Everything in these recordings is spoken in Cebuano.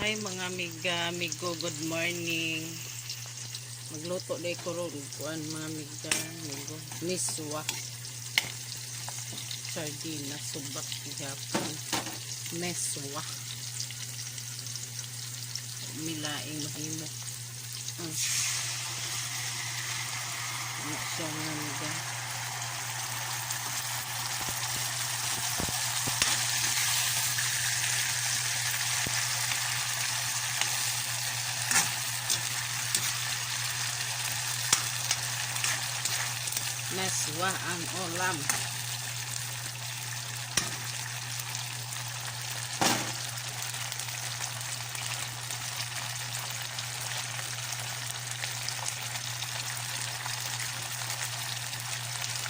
Hi, mga amiga, amigo, good morning. Magluto day ko ron kuan, mga amiga, amigo. Miswa. Sardina, subak Japan. Meswa. Milaing mahimo. Ano siya, mga amiga? Meswa ang ulam.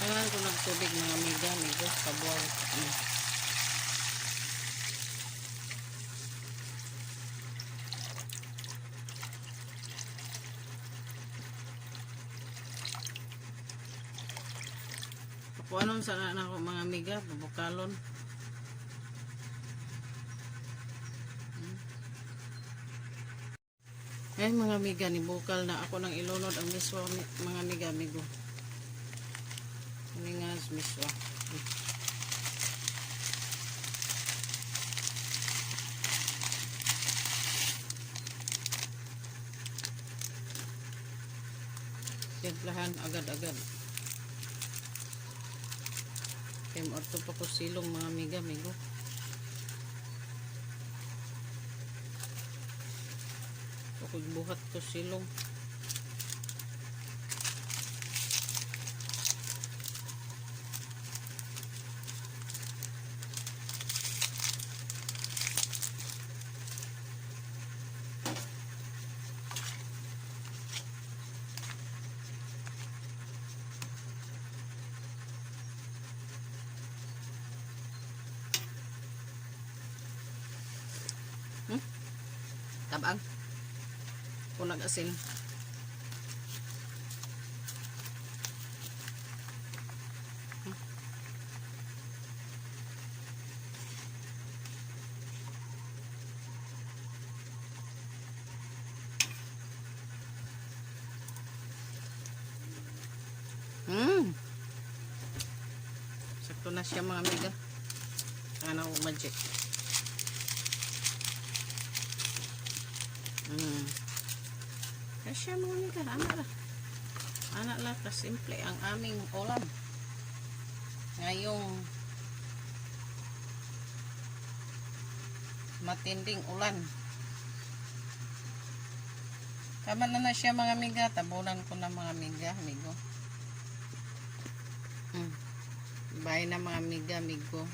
Kailangan ko nagtubig, mga amiga, amigo, sabaw. Pakuanon sa anak ko, mga amiga, bubukalon. Ay, mga amiga, ni bukal na ako nang ilunod ang miswa, mga amiga, amigo. Ini nga miswa. Timplahan agad-agad. Kaya orto pa ko silong, mga amiga, amigo. Ako'y buhat ko silong. Tabang. Kunag asin. Sakto na siya, mga amiga. Ano magic. Kaya siya, mga amiga, ana ra. Ana lang kasimple ang aming ulam. Ngayong matinding ulan. Tama na na siya, mga amiga. Tabunan ko na, mga amiga, amigo. Bye na, mga amiga, amigo.